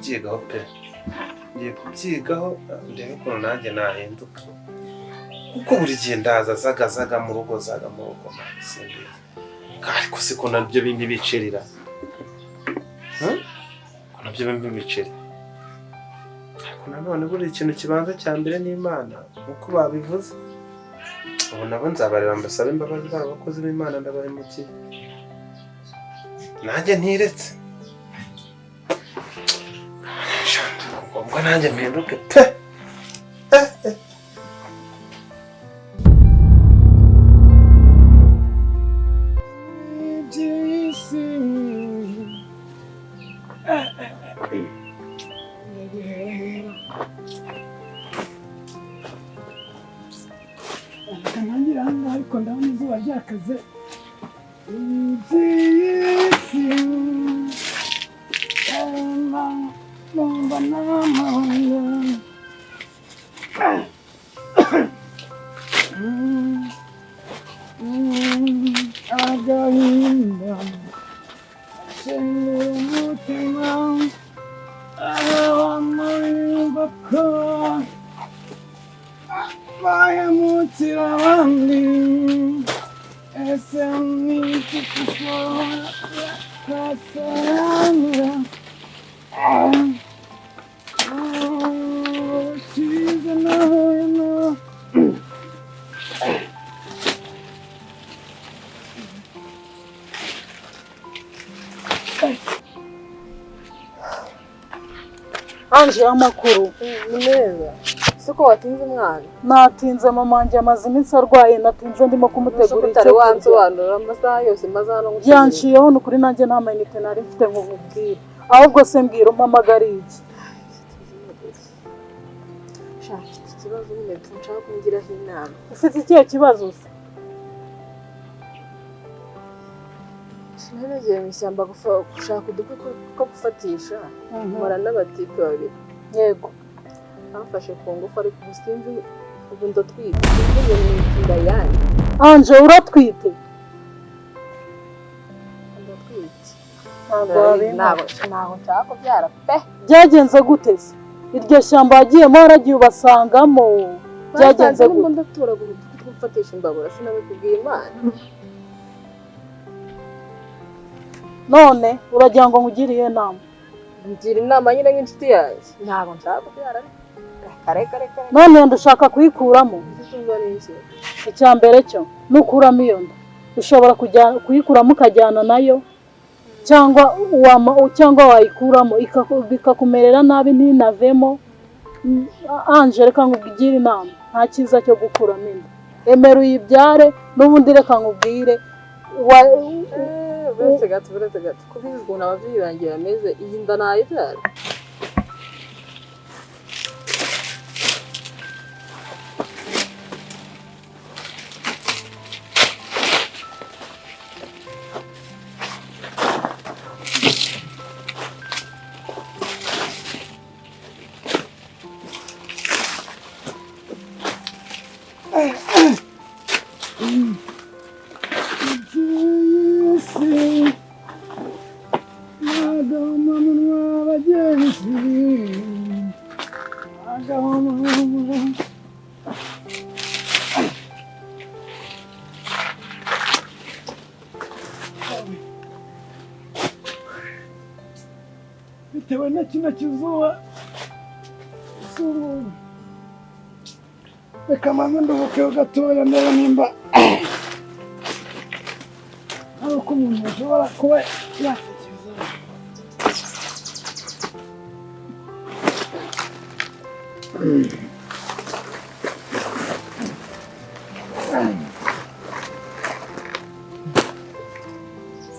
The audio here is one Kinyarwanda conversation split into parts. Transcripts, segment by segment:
Kubyigaho pe, ngiye kubyigaho, ndebe ukuntu nanjye nahinduka, kuko buri gihe ndaza zagazaga mu rugo, zaga mu rugo, simbizi. Ariko siko nabyo bimbi bicerera, ko nabyo bimbi biceri. Ariko nanone buri ikintu kibanza cya mbere ni Imana, nk'uko babivuze. Ubu nabo nzabareba mbasabe imbabazi, baba abakozi b'Imana ndabahemukiye, nanjye ntiretse ngombwa nanjye mpinduke pe. Reka ntangire aha ngaha, ariko ndabona izuba ryakaze. Iby'isi numva n'amahanga, agahinda ashengura umutima, abamurimba ko bahemukira abandi. Ese ni iki gishobora kwasobanura ubushize nahuye na Anje, amakuru? Ni meza. Si ko watinze, umwana? Natinze, mama wanjye amaze iminsi arwaye, natinze ndimo kumutegura utari icyo kurya. Wansobanurira amasaha yose maze hano ngutegereje. Yanciyeho ni ukuri, nanjye nta mayinite nari mfite ngo nkubwire. Ahubwo se mbwira, umpamagara iki? Sha, mfite ikibazo nyine nshaka kungiraho inama. Ufite ikihe kibazo se? Nari nagiye mu ishyamba gushaka udukwi ko gufatisha, mpura n'abatipe babiri. Bamfashe ku ngufu, ariko ubu sinzi, ubu ndatwite, sinzi ngo ni inda yanjye. Anje, uratwite? Ndatwite. Ntabwo wabimpa. Ntabwo nshaka kubyara pe. Byagenze gute se? Iryo shyamba wagiyemo, waragiye ubasangamo, byagenze Basanze gute? ndimo ndatoragura udukwi two gufatisha imbabura, sinabikubwiye Imana. None uragira ngo nkugire iyo nama? Ngira inama nyine nk'inshuti yanjye, ntabwo nshaka kubyara, reka reka reka reka. None iyo nda ushaka kuyikuramo? Icyo ni iki? Icya mbere cyo nukuramo iyo nda, ushobora kujya kuyikuramo ukajyana nayo, cyangwa cyangwa wayikuramo bikakumerera nabi ntinavemo. Anje, reka nkubwire inama, nta cyiza cyo gukuramo inda. Emera uyibyare n'ubundi, reka nkubwire Uretse gato, uretse gato, kubizi ukuntu ababyeyi banjye bameze, iyi nda nayibyara? Iby'isi n'agahomamunwa, bagenzi, agahomamunwa. Bitewe na kino kizuba izuba, reka manze nduhukeho gatoya, ndebe nimba hari uko umuntu ashobora kuba yatekereza.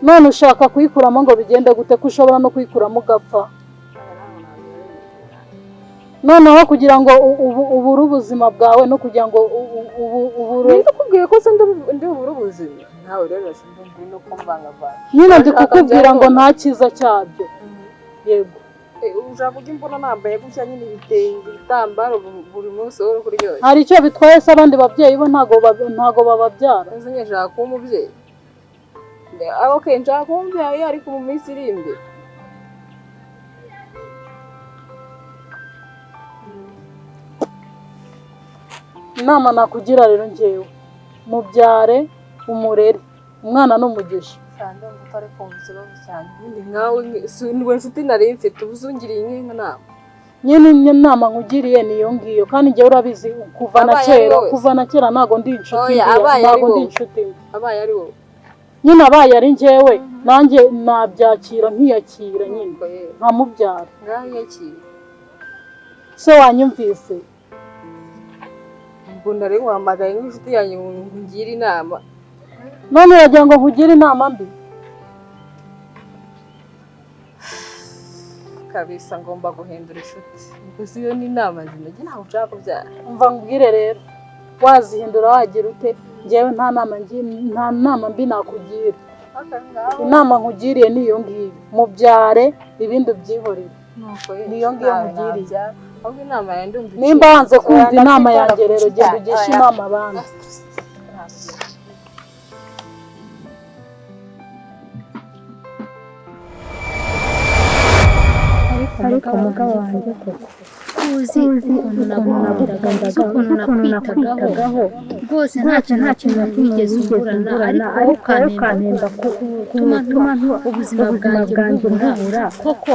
None ushaka kuyikuramo ngo bigende gute, ko ushobora no kuyikuramo ugapfa? Noneho kugira ngo ubure ubuzima bwawe no kugira ngo ubure Ninde ukubwiye ko se ndi bubure ubuzima? Nawe rero ndumva uri no kumvangavanga. Nyine ndi Urashaka kukubwira ngo byarona. nta cyiza cyabyo, yego. Ushaka ujya umbona nambaye gutya nyine, ibitenge, ibitambaro, buri munsi wowe uri kuryoshya? Hari icyo bitwaye se? Abandi babyeyi bo ntago bababyara? Ese njye nshaka kuba umubyeyi? Okay, nshaka kuba umubyeyi, ariko mu minsi iri imbere. Inama nakugira rero njyewe, mubyare umurere, umwana ni umugisha. Ndumva utari kumva ikibazo cyanjye. Ubundi nkawe niwe nshuti nari mfite, ubu uzungiriye inama. Nyine inama nkugiriye niyo ngiyo, kandi njyewe urabizi kuva na kera, kuva na kera ntago ndi inshuti mbi, ntago ndi inshuti mbi. Abaye ari wowe nyine, abaye ari njyewe nanjye nabyakira nkiyakira nyine nkamubyara. Se wanyumvise? Ubwo nari nkuhamagaye nk'inshuti yanjye ngo ngire inama. None uragira ngo nkugire inama mbi? Kabisa ngomba guhindura inshuti. Gusa iyo ni inama nzima, ntabwo nshaka kubyara. Umva nkubwire rero, wazihindura wagira ute, njyewe nta nama mbi nakugira. Inama nkugiriye niyo ngiyo, mubyare ibindi ubyihorere. Niyo ngiyo nkugiriye. Nimba wanze kumva inama yanjye rero, genda ugishe inama abandi. Ariko mugabo wanjye koko uzi ukuntu nagukundaga, uzi ukuntu nakwitagaho, rwose nta kintu na kimwe wigeze umburana, ariko wowe ukantemba gutuma ubuzima bwanjye bubura. Koko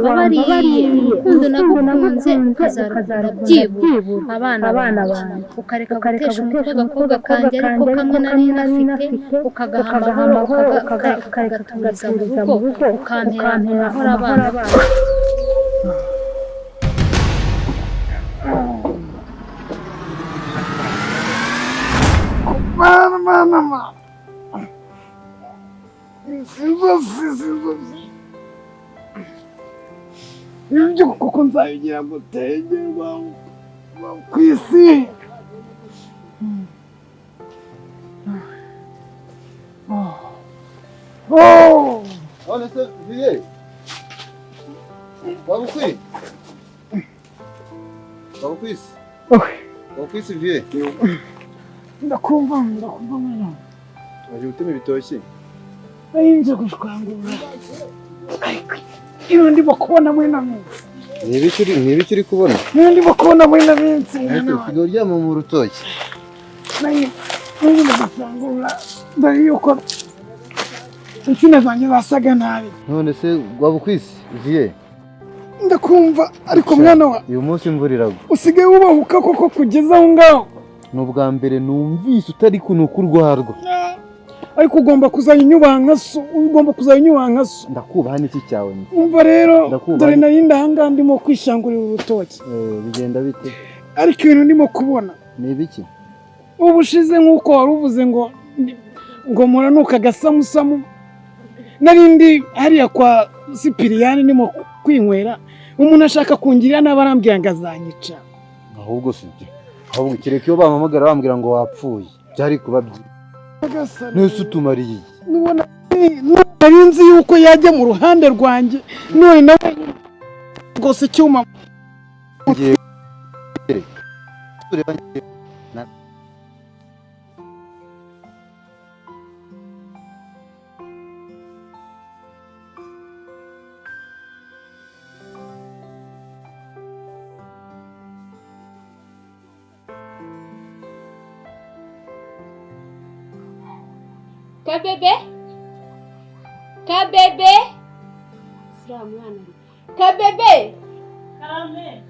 wambabariye, urukundo nagukunze ukazarukunda byibura abana banjye, ukareka gutesha umutwe agakobwa kanjye ariko kamwe nari nafite, ukagaha amahoro, ukareka kagaturiza mu rugo, ukampera amahoro abana. Mama, sinzosi ibyo kuko nzabigira gutegerwa ku isi. None se viye wabukwisi wabukwisi viye? Ndakumva mwana. Waje gutema ibitoki? Nje gushwangura. Ariko iyo ndimo kubona mwena minsi. Ni ibiki uri kubona? Niyo ndimo kubona mwena minsi. Ariko usigaye uryama mu rutoki. Nari ndimo gushwangura dore yuko insina zanjye zasaga nabi. None se wabukwisi viye? Ndakumva ariko mwana wa uyu munsi imvura iragwa. Usigaye wubahuka koko kugeza aho ngaho. Nubwa mbere numvise utari kunuka urwarwa. Ariko ugomba kuzanya inyubanka so, ugomba kuzanya inyubanka so. Ndakubaha n'iki cyawe? Umva rero, dore nari ndahanga ndimo kwishangurira urutoki. Bigenda bite? Ariko ibintu ndimo kubona ni ibiki? Ubushize nkuko wari uvuze ngo muranuka gasamusamu, nari ndi hariya kwa Sipiriyani ndimo kwinywera, umuntu ashaka kungirira nabi arambwira ngo azanyica. Ahubwo sibyo. Ahubwo kireka iyo bampamagara bambwira ngo wapfuye byari kuba byiza. Nese utumariye iki? Nubona nari nzi yuko yajya mu ruhande rwanjye, none nawe rwose icyuma. Kabebe, Kabebe, sura mwana, Kabebe. Karame.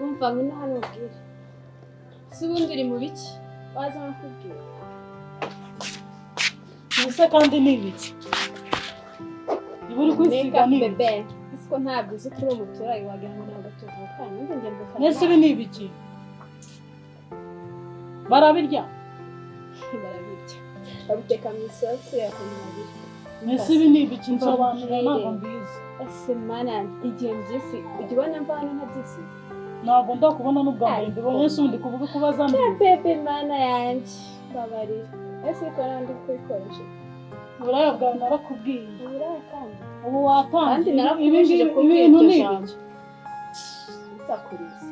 Umva ngwino hano ubwire. Si ubundi uri mu biki? Waza nkakubwira. Ubuse kandi ni ibiki? Iba uri kwisiga ni ibiki? Bebe, ese ko ntabwo uzi ko uri umuturage wagira ngo ntabwo tuvukana, nubwo njye mvukana. Nese ibi ni ibiki? Barabirya? Barabirya. Babiteka mu isosi yakumira. Nese ibi ni ibiki? Nsobanurira ntabwo mbizi. Ese mana igihe mbyisi, ujya ubona mva hano ntabyisize? Ntabwo ndakubona n'ubwa mbere mbibonye, se ubundi kuvuga kubaza mbizi. Bebe mana yanjye, mbabarira. Ese ko nandi kubikoresha? Uburaya bwawe narakubwiye. Uburaya kandi? Ubu watangiye. Kandi narakubujije kubwira ibintu iryo ni jambo. ibiki? Nsakuriza.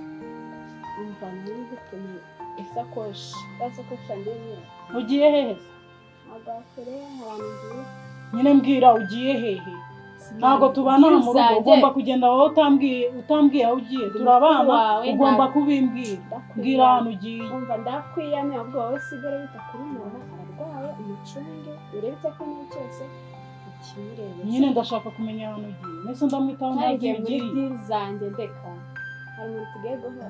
Umva nari isakoshi. Isakoshi yanjye nyine. Ugiye hehe se? Agakore ahantu ngiye. Nyine mbwira ugiye hehe? Ntabwo tubana mu rugo, ugomba kugenda wowe utambwiye aho ugiye. Turabana, ugomba kubimbwira. Mbwira ahantu ugiye. Umva, ndakwiyamye, ahubwo wowe sigara wita kuri mama, ararwaye, umucunge, urebe icyo akeneye cyose ukimurebe. Nyine ndashaka kumenya ahantu ugiye. Mbese ndamwitaho ntazi Ntagiye muri ugiriye. Deal zanjye, ndeka, hari umuntu tugiye guhura.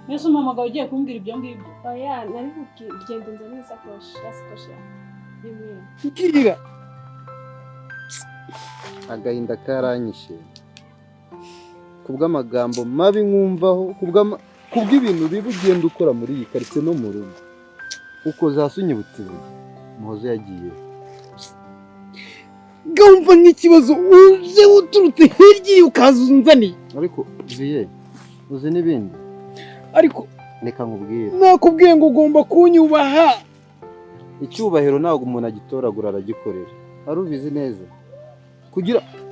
Mbese umpamagaye ugiye kumbwira ibyo ngibyo? Oya, nari nkubwiye genda unzanire isakoshi, ya sakoshi yanjye y'umweru. Mbwira. Agahinda karanyishe kubw'amagambo mabi nkumvaho, kubw'ibintu bibi ugenda ukora muri iyi karitsiye no mu rugo. Ukoze hasi unyibutse ibuye Muhoza yagiye. Gahumva nk'ikibazo uje uturutse hirya ukaza unzaniye. Ariko viye, uzi n'ibindi? Ariko Reka nkubwire. Nakubwiye ngo ugomba kunyubaha. Icyubahiro ntabwo umuntu agitoragura, aragikorera. Wari ubizi neza?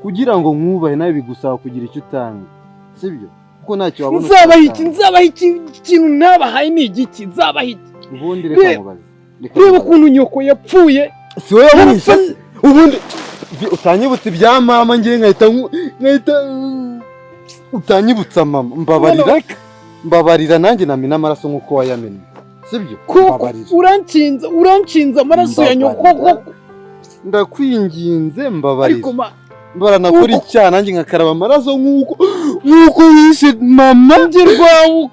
Kugira ngo nkubahe nawe bigusaba kugira icyo utanga, sibyo? Kuko ntacyo wabona Nzabaha iki? utatanga. Nzabaha iki? Ikintu ntabahaye ni igiki? Nzabaha iki? Ubundi reka nkubaze. Reka Reba nkubaze. ukuntu nyoko yapfuye. Si wowe wamwishe se? Ubundi utanyibutsa ibya mama, ngiye nkahita utanyibutsa mama. Mbabarira, mbabarira, nanjye namena amaraso nk'uko wayamennye, sibyo? Kuko Mbabarira. Uranshinza amaraso ya nyoko Mbabarira. koko. Ndakwinginze, mbabarira. Ariko ma Baranakora icyaha, nanjye nkakaraba amaraso nk'uko wishe mama. Njye rwawe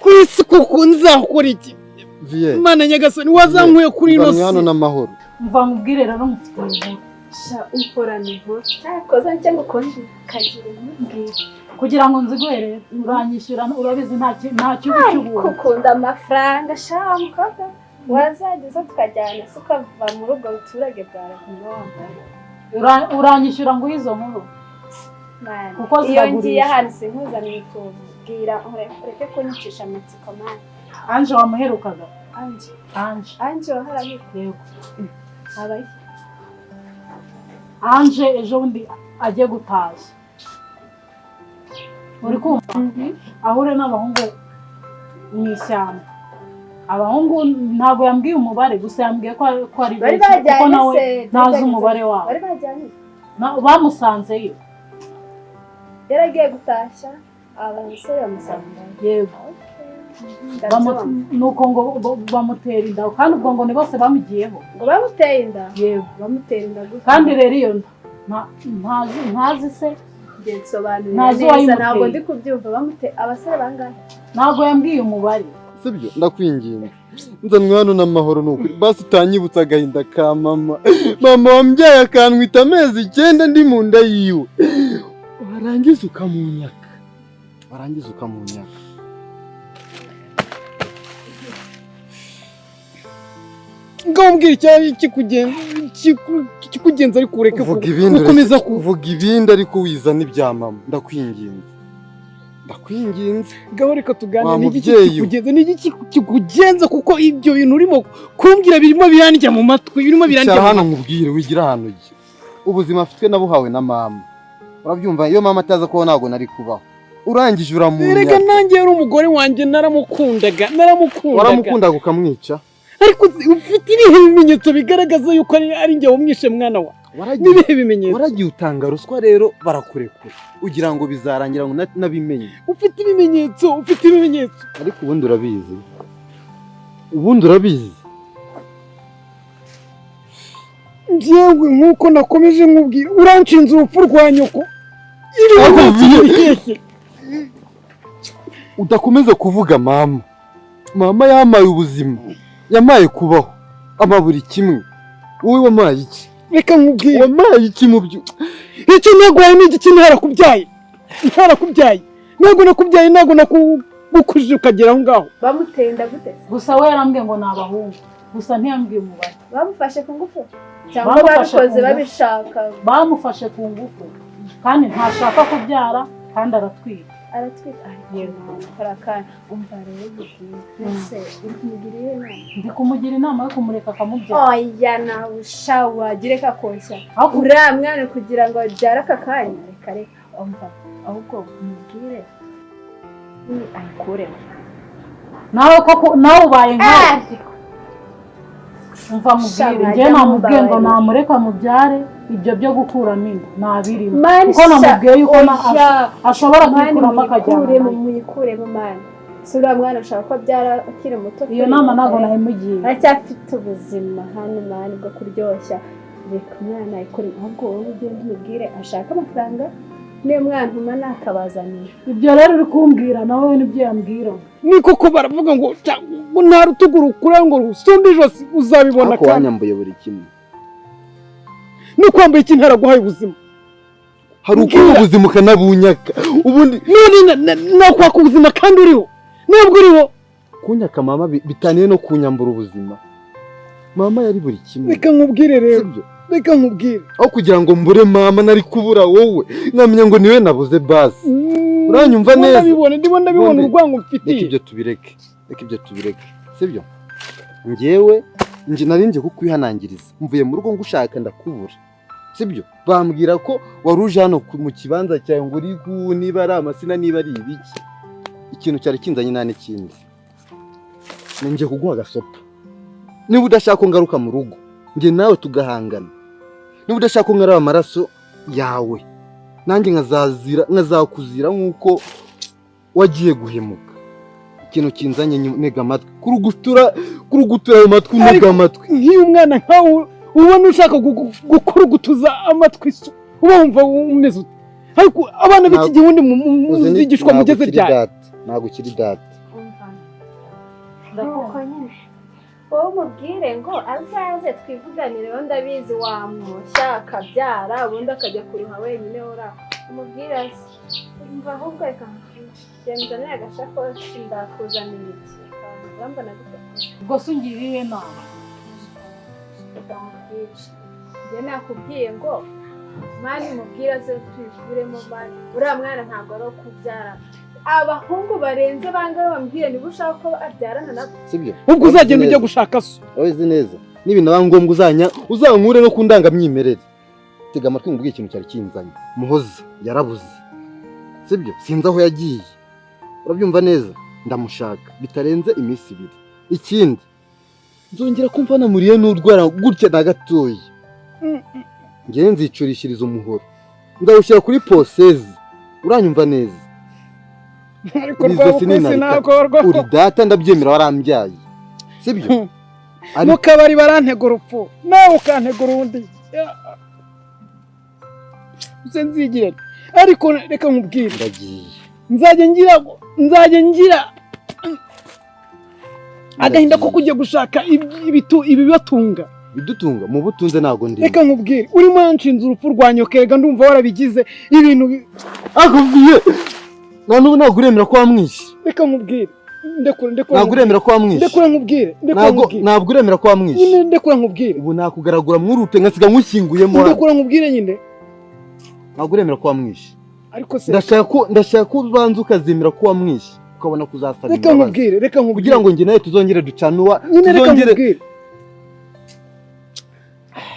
ku isi kuko nzakora iki? Viye. Mana nyagasani, wazankuye kuri ino Mvanwe hano si. n'amahoro. Mva nkubwire rero, mufite inkuru. Sha, ukorana inkuru cyakoze cyangwa ukonje kagira inkuru. Kugira ngo nziguhe rero uranyishyura, urabizi nta cyubu cy'ubuntu. Kukunda amafaranga sha mukobwa, wazageza tukajyana se ukava muri ubwo buturage bwawe wambaye. Uranyishyura ngo izo nkuru. Mwana, Kuko iyo ngiye ziragurisha. ahantu sinkuzanira utuntu, bwira ureke kunyicisha amatsiko mwana. Anje wamuherukaga? Anje? Anje. Anje waharabika? Yego. Abaye? Anje ejo bundi ajye gutashya, uri kumva, ahure n'abahungu mu ishyamba. Abahungu ntabwo yambwiye umubare, gusa yambwiye ko ari Bari benshi, kuko bajyanye nawe se? ntazi umubare wabo. Bari bajyanye? Bamusanzeyo. Yaragiye gutashya, aba basore bamusanga? Yego. Nuko ngo bamutera inda, kandi ubwo ngo ni bose bamugiyeho. Ngo bamuteye inda? Yego. Bamutera inda gute? Kandi rero iyo nda ntazi se. Njye nsobanurira Ntazi neza. uwayimuteye. Ntabwo ndi kubyumva. Bamute abasore bangahe? Ntabwo yambwiye umubare. Sibyo? Ndakwinginze, nzanwe hano n'amahoro, ni ukuri. Basi utanyibutsa agahinda ka mama, mama wambyaye akantwita amezi 9 ndi mu nda yiwe, warangiza ukamunyaka, warangiza ukamunyaka. Ngaho mbwira icyari kikugenza, ariko ureke Vuga ibindi. Gukomeza Vuga ibindi, ariko wizana ibya mama, ndakwinginze, ndakwinginze. Ngaho reka tuganire. Wa Ni igiki mubyeyi we. kikugenza? Ni igiki kikugenza? Kuko ibyo bintu urimo kumbwira birimo birandya mu matwi, birimo birandya Icara mu hano matwi. nkubwire, wigira ahantu ujya. Ubuzima mfitwe nabuhawe na mama, urabyumva? Iyo mama ataza kubaho ntabwo nari kubaho. Urangije Erega uramunyaka. nanjye yari umugore wanjye, naramukundaga, naramukundaga. Waramukundaga ukamwica. Ariko ufite ibihe bimenyetso bigaragaza yuko ari njye wamwishe, mwana wa? N'ibihe bimenyetso? Waragiye utanga ruswa rero barakurekura, ugira ngo bizarangira ngo nabimenye. Ufite ibimenyetso? Ufite ibimenyetso? Ariko ubundi urabizi, ubundi urabizi. Njyewe nk'uko nakomeje nkubwira, uranshinze urupfu rwa nyoko, ibimenyetso biri hehe? Udakomeza kuvuga mama. Mama yamaye ubuzima, yamaye kubaho, ama buri kimwe. Wowe wamaye iki? Reka nkubwire. Wamaye iki mu byo? Icyo nagwaye ni igiki? Ntarakubyaye, ntarakubyaye, ntabwo nakubyaye, ntabwo nakugukujije ukagera aho ngaho. Bamuteye inda gute se? Gusa we yarambwiye ngo ni abahungu, gusa ntiyambwiye umubare. Bamufashe ku ngufu cyangwa Bamufashe babikoze ku ngufu. babishaka? Bamufashe ku ngufu, kandi ntashaka kubyara, kandi aratwite. Aratwita? Yego. Kora umva rero nkubwire, ese uri kumugira iyihe nama? Ndi kumugira inama yo kumureka akamubyara. Oya, nawe sha, wagira reka koshya Ariko uriya mwana kugira ngo abyare aka kanya. Reka reka, umva, ahubwo umubwire ni ayikuremo. Nawe koko nawe ubaye nkawe. Umva mubwire, njye namubwiye ngo namureka mubyare, ibyo byo gukuramo inda ntabirimo, kuko namubwiye yuko ashobora kuyikuramo akajyana. Muyikuremo man, si uriya mwana ushaka ko abyara akiri muto? Iyo nama ntabwo nayimugiye. Aracyafite ubuzima hano man bwo kuryoshya. Reka umwana ayikuremo, ahubwo wowe ugende umubwire ashake amafaranga, niyo mwana ntuma nakabazanira. Ibyo rero uri kumbwira nawe nibyo yambwira. Ni koko baravuga ngo nta rutugu rukura ngo rusumbe ijosi, uzabibona. Ariko wanyambuye buri kimwe. Ni ukwambaye iki? Ntaraguhaye ubuzima? Hari ukuri ubuzima ukanabunyaka ubundi. None nakwaka ubuzima kandi uriho? Ntabwo uriho. Kunyaka mama bitaniye no kunyambura ubuzima. Mama yari buri kimwe. Reka nkubwire rero, reka nkubwire. Aho kugira ngo mbure mama nari kubura wowe, nkamenya ngo niwe nabuze basi. Uranyumva neza? Ndabibona, ndimo ndabibona urwango mfitiye. Reka ibyo tubireke, reka ibyo tubireke, sibyo? Njyewe nje nari nje kukwihanangiriza, mvuye mu rugo ngushaka ndakubura, sibyo? Bambwira ko wari uje hano mu kibanza cyawe ngo uri niba ari amasina niba ari ibiki. Ikintu cyari kinzanye nta n'ikindi, nje kuguha agasopo. Niba udashaka ko ngaruka mu rugo njye nawe tugahangana, niba udashaka ko nkaraba amaraso yawe nanjye nkazazira, nkazakuzira nk'uko wagiye guhemuka. Ikintu kinzanye, ntega amatwi, kurugutura kurugutura ayo matwi, ntega amatwi. Nk'iyo umwana nkawe ubona ushaka gukurugutuza amatwi, uba wumva umeze ute? Ariko abana b'iki gihe ubundi muzigishwa mugeze ryari? Ntabwo ukiri data. Nuko nyine wowe umubwire ngo azaze twivuganire, ndabizi wamwoshya akabyara ubundi akajya kuruha wenyine. Ura umubwire aze. Umva, ahubwo reka nzanire agashakoshi, ndakuzanira iki, urambona gute? Ubwo se ungiriye inama? Njye nakubwiye ngo man mubwire aze tuyikuremo man, uriya mwana ntabwo ari uwo kubyara. Abahungu barenze bangahe bambwire niba ushaka ko abyarana nabo? Sibyo? Ubwo uzagenda ujya gushaka so. Urabizi neza n'ibintu ngombwa uzanya uzankure no ku ndangamyimerere. Tega amatwi nkubwiye ikintu cyari kinzanye. Muhoza yarabuze, sibyo? Sinzi aho yagiye, urabyumva neza? Ndamushaka bitarenze iminsi 2. Ikindi nzongera kumva namuriye n'urwara gutya na gatoya, ngewe nzicurishiriza umuhoro ndawushyira kuri posezi, uranyumva neza? Ariko uri data ndabyemera, warambyaye, sibyo? Mu kabari barantega urupfu nawe ukantega urundi, nzigire. Ariko reka nkubwire, ndagiye. Nzajya ngira agahinda ko kujya gushaka ibibatunga. Bidutunga mu butunze ntabwo ndi. Reka nkubwire, urimo yanshinze urupfu rwa nyokerega, ndumva warabigize ibintu akubwiye. Nta n'ubu ntabwo uremera ko wamwishe. Reka nkubwire, ndekura ndekura. Ntabwo uremera ko wamwishe. Ndekura nkubwire, ndekura nkubwire. Ntabwo uremera ko wamwishe. Nyine ndekura nkubwire. Ubu nakugaragura mwurute nkasiga nkushyinguyemo. Ndekura nkubwire nyine. Ntabwo uremera ko wamwishe. Ariko se ndashaka ko ubanza ukazemera ko wamwishe, ukabona kuzasaba. Reka nkubwire, reka nkubwire. Kugira ngo njye nawe tuzongere ducanuwa, tuzongere.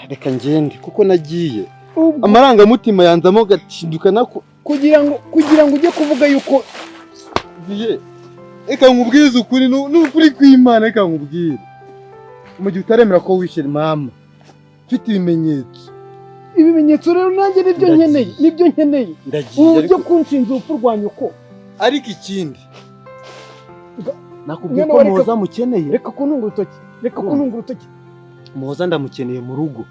Reka ngende kuko nagiye. Amarangamutima yanzamo gacinduka nako. Kugira ngo ujye kuvuga yuko reka nkubwize ukuri, n'ukuri kw'Imana. Reka nkubwire, mu gihe utaremera ko wishe mama, mfite ibimenyetso. Ibimenyetso rero nanjye nibyo nkeneye, nibyo nkeneye. Uburyo kunshinza urupfu rwa nyoko. Ariko ikindi nakubwiye ko Muhoza mukeneye. Reka kuntunga urutoki, reka kuntunga urutoki. Muhoza ndamukeneye mu rugo.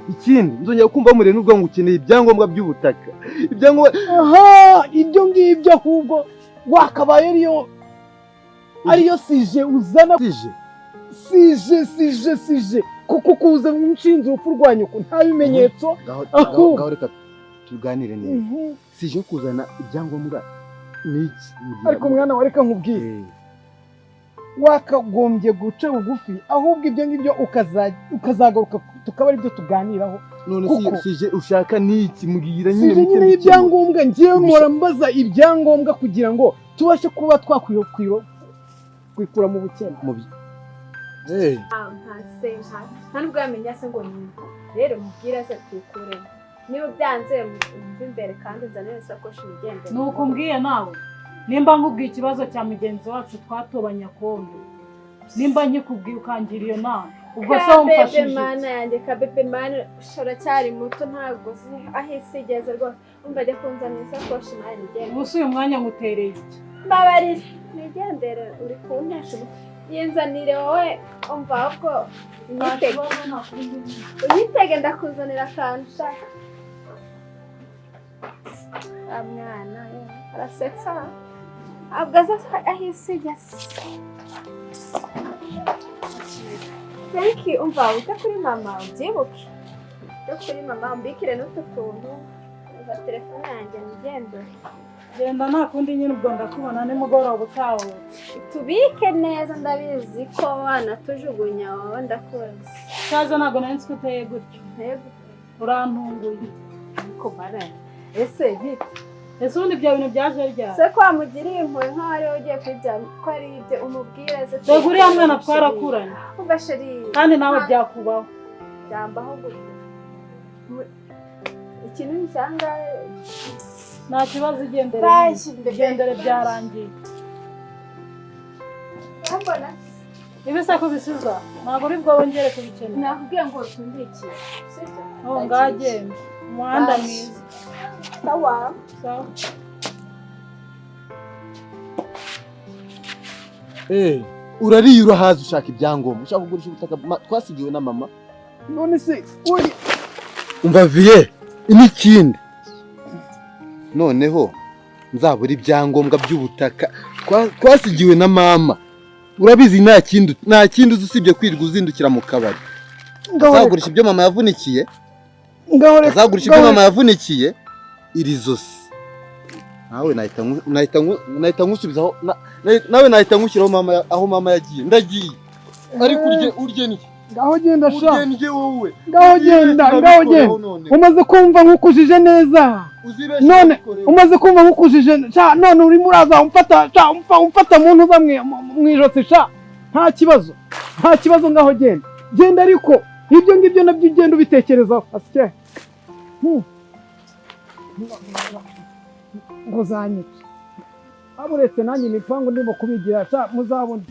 Ikindi nzongera kumva mure n'ubwo ngo ukeneye ibyangombwa by'ubutaka, ibyangombwa. Aha, ibyo ngibyo ahubwo wakabaye ariyo sije uzana. Sije sije sije kuko kuza nshinze urupfu rwa nyoko nta bimenyetso. Ngaho reka tuganire neza. Sije kuzana ibyangombwa niki? Ariko mwana wa, reka nkubwire, wakagombye guca bugufi, ahubwo ibyo ngibyo ukazagaruka tukaba aribyo tuganiraho. None sije ushaka niki? Mbwira nyine. Sije nyine ibyangombwa, ngiye mpora mbaza ibyangombwa kugira ngo tubashe kuba twakwikura mu bukene. Nta nubwo yamenya se ngo ni rero mubwire aze tuyikuremo. Niba byanze umve imbere kandi nzanire isakoshi nigendere. Nuko mbwiye nawe, nimba nkubwiye ikibazo cya mugenzi wacu twatobanya kombe, nimba nkikubwiye ukangira iyo nama, Ubwo se Kabebe wamfashije iki? Mana yanjye, kabebe mana, uracyari muto, ntabwo uzi aho isi igeze rwose. Umva, ajya kunzanira isakoshi nawe nigende. Ubu se uyu mwanya ngutereye iki? Mbabarira nigendere, uri kuntesha umutwe. Yinzanire wowe. Umva, ahubwo unyitege, unyitege, ndakuzanira akantu ushaka. Wa mwana we, arasetsa, ntabwo azi aho isi igeze. Thank you. Umva, wite kuri mama, ubyibuke, wite kuri mama, umbikire n'utu tuntu. Umva, telefone yanjye, nigendere. Genda, nta kundi nyine. Ubwo ndakubona nimugoroba utahutse. Tubike neza, ndabizi ko wanatujugunya wowe, ndakuzi. Cyaza ntabwo nari nzi ko uteye gutyo. Yego. Urantunguye. Ariko mara, ese bite? Ese ubundi ibyo bintu byaje ryari? Se ko wamugiriye impuhwe nk'aho ariwe ugiye kubijyana, ko ari ibyo umubwira se? Rega uriya mwana twarakuranye. Umva chéri. Kandi nawe byakubaho. Byambaho gute? Ikinini cyangwa? Nta kibazo, igendere. Bye. Nyine. Igendere, byarangiye. Urambona? Ibi se kubisiza ntabwo uri bwongere kubikenera? Nakubwiye ngo tumbikiye, sibyo? Oh, ngagenda, umuhanda Bye. mwiza. Sawa. Sawa. Eh, urariye urahaza, ushaka ibyangombwa, ushaka kugurisha ubutaka twasigiwe na mama. None se uri Umva viye, n'ikindi noneho nzabura ibyangombwa by'ubutaka twasigiwe na mama. Urabizi, nta kindi uzi usibye kwirirwa uzindukira mu kabari. Azagurisha ibyo mama yavunikiye. Ngaho reka. Azagurisha ibyo mama yavunikiye. Iri zosi nawe nahita nkusubizaho nawe nahita nkushyiraho mama aho mama yagiye. Ndagiye, ariko urye ndye. Ngaho genda sha. Urye ndye wowe. Ngaho genda, ngaho genda. Umaze kumva nk'ukujije neza. Uzibeshye. None ubikoreho. umaze kumva nk'ukujije sha, none urimo uraza umfata sha, umfata mu ntuza mu ijosi sha. Nta kibazo, nta kibazo, ngaho genda, genda. Ariko ibyo ngibyo nabyo ugenda ubitekerezaho asike. Ngo zanyice, uretse nanjye imipangu ndimo kubigira sha, muzabona.